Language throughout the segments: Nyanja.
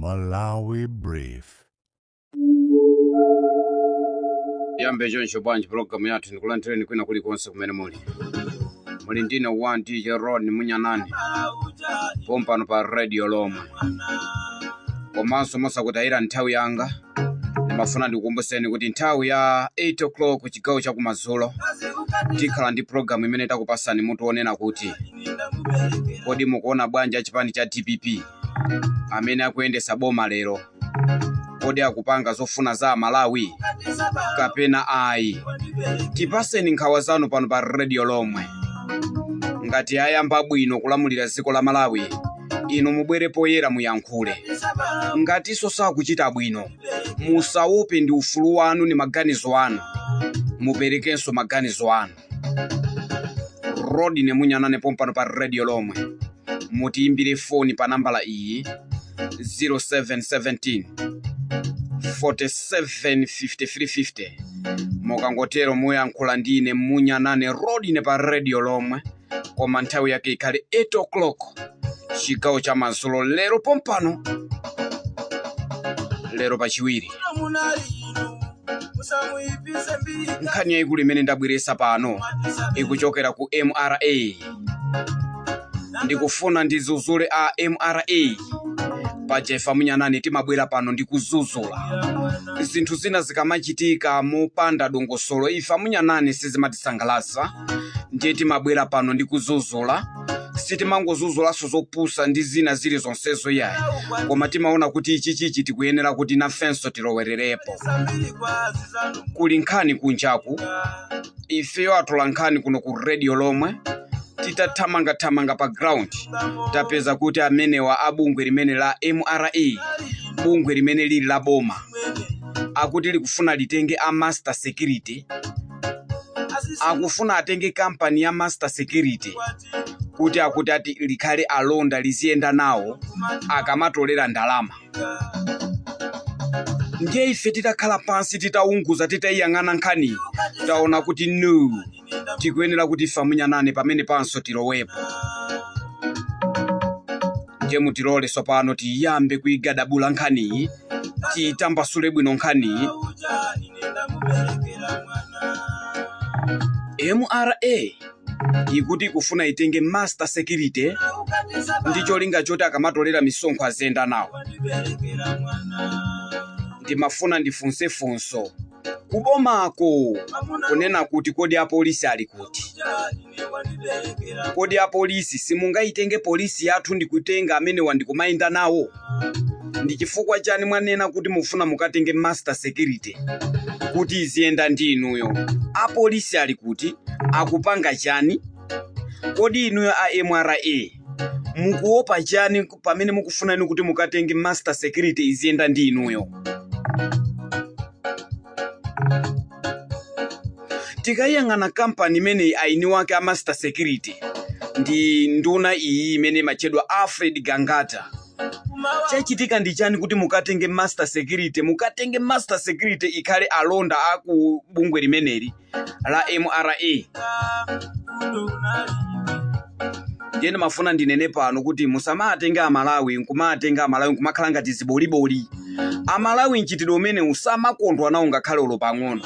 Malawi Brief. Yambe choncho bwanji pulogalamu yathu? Ndikulandireni kwina kulikonse kumene muli. Muli ndine 1 DJ Ron Munyanani pompano pa Radio Lomwe. Komanso mosakutayira nthawi yanga, ndimafuna ndikukumbuseni kuti nthawi ya 8 o'clock chigawo chakumadzulo tikhala ndi pulogalamu imene takupasani mutu onena kuti kodi mukuona bwanji achipani cha DPP amene akuyendesa boma lero? Kodi akupanga zofuna za Amalawi kapena ayi? Tipaseni nkhawa zanu pano pa Radio Lomwe. Ngati ayamba bwino kulamulira dziko la Malawi, inu mubwere poyera muyankhule. Ngatinso sakuchita bwino, musaope, ndi ufulu wanu ni maganizo anu, muperekenso maganizo anu. Rodney Munyanane pompano pa Radio Lomwe. Mutiimbire foni pa nambala iyi, 0717 47 53 50. Mukangotero muyankhula ndine Munyanane Rodney pa Radio Lomwe, koma nthawi yake ikhale 8 o'clock chigawo cha madzulo lero pompano, lero pachiwiri. Nkhani yayikulu imene ndabweresa pano ikuchokera ku MRA. Ndikufuna ndizuzule a MRA. Paja ife Munyanani timabwera pano ndi kuzuzula zinthu zina zikamachitika mopanda dongosolo. Ife Munyanani sizimatisangalatsa, ndiye timabwera pano ndi kuzuzula. Sitimangozuzulaso zopusa ndi zina zili zonsezo yayi, koma timaona kuti ichichichi tikuyenera kuti nafenso tilowererepo. Kuli nkhani kunjaku. Ifeyo atola nkhani kuno ku Radio Lomwe titathamangathamanga pa ground, tapeza kuti amenewa abungwe limene la MRA, bungwe limene lili la boma, akuti likufuna litenge a Master Security, akufuna atenge kampani ya Master Security kuti akuti ati likhale alonda, liziyenda nawo akamatolera ndalama. Ndiye ife titakhala pansi, titaunguza, titayiyang'ana nkhani, taona kuti no, tikuyenera kuti ife Amunyanane pamene panso tilowepo. Ndiye mutilole tsopano tiyambe kuyigadabula nkhaniyi, tiyitambasule bwino nkhaniyi. MRA ikuti ikufuna itenge Master Security ndi cholinga choti akamatolera misonkho aziyenda nawo. Ndimafuna ndifunse funso kubomako kunena kuti kodi apolisi ali kuti? Kodi apolisi simungayitenge polisi yathu ndikutenga amenewa ndikumayenda nawo? Ndi chifukwa chani mwanena kuti mufuna mukatenge Master Security kuti iziyenda ndi inuyo? Apolisi ali kuti? Akupanga chani? Kodi inuyo a MRA mukuopa chani pamene mukufuna inu kuti mukatenge Master Security iziyenda ndi inuyo? Tikayang'ana kampani imeneyi, aini wake a Master Security ndi nduna iyi imene imatchedwa Alfred Gangata. Chachitika ndi chani kuti mukatenge Master Security, mukatenge Master Security ikhale alonda aku bungwe limeneli la MRA? Ndiye ndimafuna ndinene pano kuti musamatenge Amalawi nkumatenga Amalawi nkumakhala ngati ziboliboli. Amalawi mchitidwe umene usamakondwa nawo ngakhale ulo pang'ono.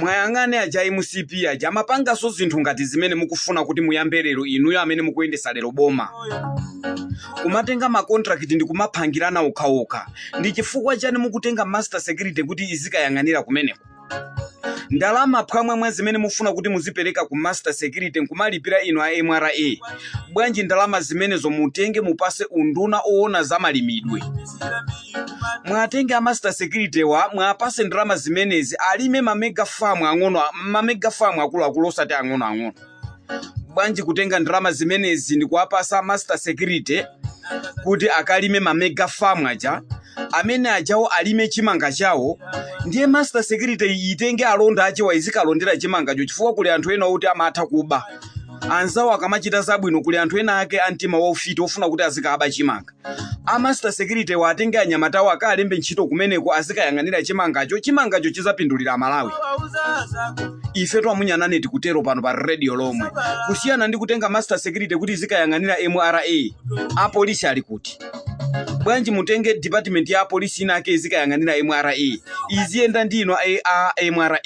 Mwayang'ane aja MCP aja, amapanganso zinthu ngati zimene mukufuna kuti muyambe lero inuyo amene mukuyendesa lero boma, kumatenga ma contract ndi kumaphangirana okhaokha. Ndi chifukwa chani mukutenga Master Security kuti izikayang'anira kumeneko? Ndalama phwamwamwa zimene mufuna kuti muzipereka ku Master Security nkumalipira inu a MRA, bwanji ndalama zimenezo mutenge mupase unduna oona za malimidwe? Mwatenge a Master Security wa, mwapase ndalama zimenezi alime ma mega farm ang'ono, ma mega farm akuluakulu, osati ang'onoang'ono. Bwanji kutenga ndalama zimenezi ndikuwapasa Master Security kuti akalime ma mega farm aja, amene ajawo alime chimanga chawo? Ndiye Master Security itenge alonda achewa izikalondera chimangacho, chifukwa kuli anthu ena oti amatha kuba anzawo akamachita zabwino. Kuli anthu ena ake amtima waufiti ofuna kuti azikaba chimanga. A Master Security watenge anyamatawo akalembe ntchito kumeneko, azikayang'anira chimangacho. Chimangacho chizapindulira Amalawi. Ife twamunyanane tikutero pano pa Radio Lomwe, kusiyana ndi kutenga Master Security kuti izikayang'anira MRA. Apolisi ali kuti? Bwanji mutenge department ya polisi ina ake izikayang'anira MRA, iziyenda ndi ino a MRA.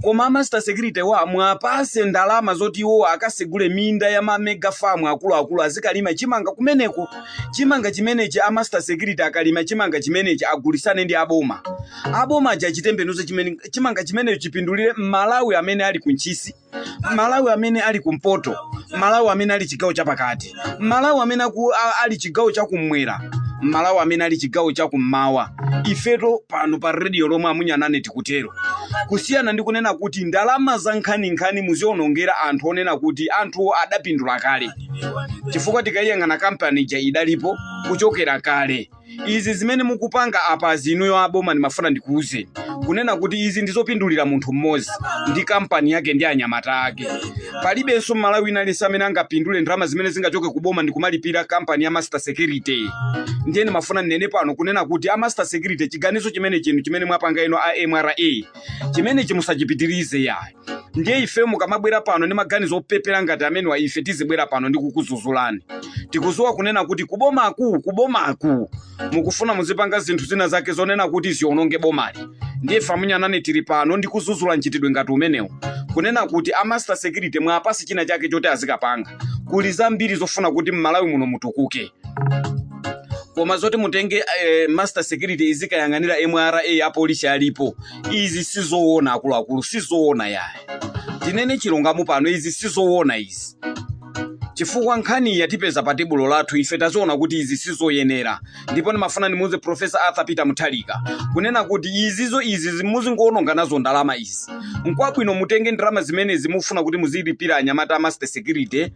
Koma a Master Security wa mwapase ndalama zoti iwo akasegule minda ya ma mega farm akuluakulu, azikalima chimanga kumeneko. Chimanga chimenechi, a Master Security akalima chimanga chimenechi, agulisane ndi aboma. Aboma aja achitembenuze chimene chimanga chimenechi chipindulire Malawi amene ali ku Ntchisi, Malawi amene ali kumpoto, Malawi amene ali chigawo chapakati, Malawi amene ali chigawo chakummwera, Malawi amene ali chigawo chakummawa. Ifeto pano pa radio lomwe amunyanane tikutero, kusiyana ndi kunena kuti ndalama za nkhaninkhani muzionongera anthu onena kuti anthuwo adapindula kale, chifukwa tikayiyang'ana kampani ija idalipo kuchokera kale. Izi zimene mukupanga apa zinuyo aboma, ndimafuna ndikuwuzeni kunena kuti izi ndizopindulira munthu mmodzi ndi kampani yake ndi anyamata ake. Palibenso Mmalawi wina aliyense amene angapindule ndalama zimene zingachoke kuboma ndi kumalipira kampani ya Master Security. Ndiye ndimafuna ndinene pano kunena kuti a Master Security, chiganizo chimene chinu chimene mwapanga ino a MRA chimenechi musachipitirize yayi. Ndiye ife mukamabwera pano ndi maganizo opepera ngati amenewa, ife tizibwera pano ndi kukuzuzulani. Tikuziwa kunena kuti kubomaku mukufuna muzipanga zinthu zina zake zonena kuti ziononge bomali. Ndiye ife amunyanane tili pano ndi kuzuzula mchitidwe ngati umenewu, kunena kuti a Master Security mwapasi china chake choti azikapanga. Kuli zambiri zofuna kuti m'Malawi muno mutukuke, koma zoti mutenge Master Security izikayang'anira MRA, apolisi alipo, izi sizoona akuluakulu, sizoona yayi. Tinene chilungamo pano, izi sizoona izi, chifukwa nkhani yatipeza pa tebulo lathu, ife taziona kuti izi sizoyenera. Ndipo ndimafuna ndimuuze Professor Arthur Peter Mutharika kunena kuti izizo izi muzingoononga nazo ndalama izi. Nkwabwino mutenge ndalama zimenezi mufuna kuti muzilipira anyamata a Master Security,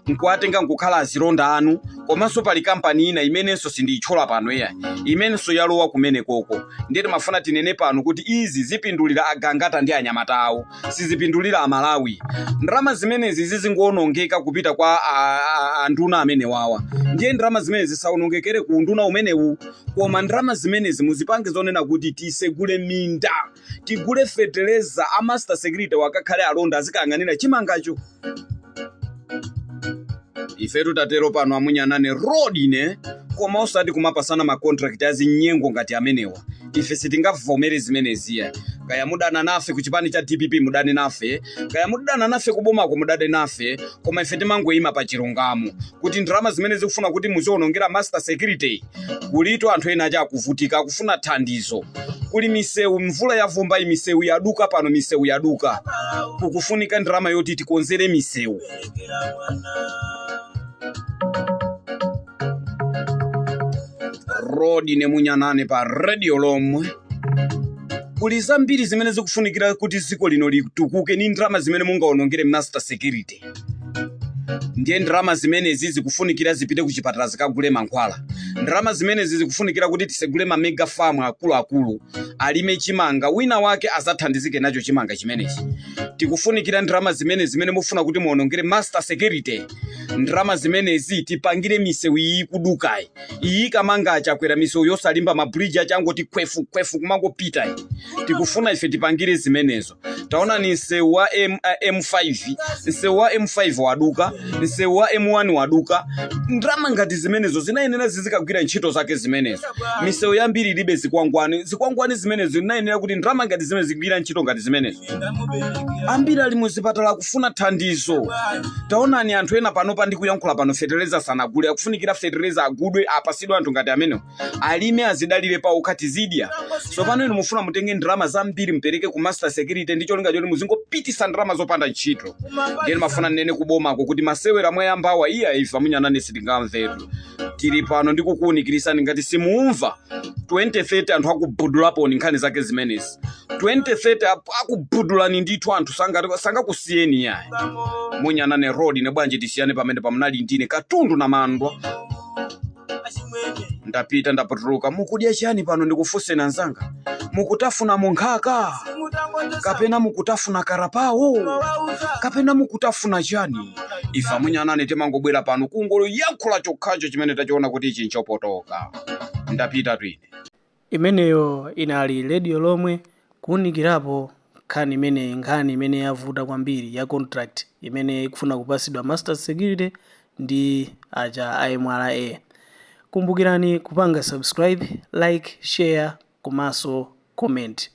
nkuwatenga nkukhala azilonda anu. Komanso pali kampani ina imenenso sindiyitchula pano iya, imenenso yalowa kumene koko. Ndiye timafuna tinene pano kuti izi zipindulira agangata ndi anyamata awo, sizipindulira Amalawi. Ndalama zimenezi zizingoonongeka kupita kwa anduna amene wawa. Ndiye ndalama zimenezi zisaonongekere ku unduna umenewu, koma ndalama zimenezi muzipange zonena kuti tisegule minda, tigule feteleza, a Master Security wakakhale alonda, azikayang'anira chimangacho. Ifetu tatero pano amunyanane road ine, koma osati kumapasana ma contract azinyengo ngati amenewa. Ife sitingavomere zimeneziya. Kaya mudana nafe ku chipani cha DPP, mudane nafe. Kaya mudana nafe kubomako, mudane nafe, koma ife timangoyima pa chilungamo kuti ndalama zimene zikufuna kuti muzionongera Master Security, kulito anthu ena aja akuvutika, akufuna thandizo. Kuli misewu, mvula yavumba, misewu yaduka pano, misewu yaduka, kukufunika ndalama yoti tikonzere misewu. Rodi nemunyanane pa radio lomwe, kuli zambiri zimene zikufunikira kuti dziko lino litukuke ni ndalama zimene mungaonongere Master Security. Ndiye ndalama zimenezi zikufunikira zipite ku chipatala zikagule mankhwala. Ndalama zimenezi zikufunikira kuti tisegule ma mega farm akuluakulu, alime chimanga, wina wake azathandizike nacho chimanga chimenechi. Tikufunikira ndalama zimene zimene mufuna kuti muonongere Master Security, ndalama zimenezi tipangire misewu iyi kudukayi, iyi kamanga achakwera, misewu yosalimba, mabridge achangoti khwefu khwefu kumangopita iyi. Tikufuna ife tipangire zimenezo. Taona ni msewu wa M5, msewu wa M5 waduka, msewu wa M1 waduka. Ndalama ngati zimenezo zinayenera zizikagwira ntchito zake zimenezo. Misewu yambiri ilibe zikwangwani. Zikwangwani zimenezo zinayenera kuti ndalama ngati zimene zigwira ntchito ngati zimenezo. Ambiri ali muzipatala akufuna thandizo. Taonani anthu ena panopa ndikuyankhula pano fetereza sanagule, akufunikira fetereza agudwe, apasidwe anthu ngati amenewo, alime, azidalire paokha, tizidya. Tsopano inu mufuna mutenge ndalama zambiri mupereke ku Master Security ndi cholinga choti muzingopitisa ndalama zopanda ntchito. Ndiye mafuna ndinene kubomako kuti masewera mwayambawa iya, ife amunyanane sitingamvetu. Tili pano ndikukuwunikirisani, ngati simumva, 2030 anthu akubudulaponi nkhani zake zimenezi. 2030 akubudulani ndithu, anthu sangakusiyeni yayi. Munyanane road ne bwanji, tisiyane pamene pamunali ndine katundu na mandwa. Ndapita, ndapotoloka. Mukudya chani pano? Ndikufunseni anzanga, mukutafuna munkhaka kapena mukutafuna karapawo kapena mukutafuna chani? Ife amunyanane timangobwera pano kungoloyankhula chokhacho chimene tachiona kuti ichi nchopotoka. Ndapita twine. Imeneyo inali radio lomwe kuwunikirapo nkhani imeneyi, nkhani imene yavuta kwambiri ya contract imene ikufuna kupasidwa Master Security ndi aja a MRA. Kumbukirani kupanga subscribe, like, share komanso comment.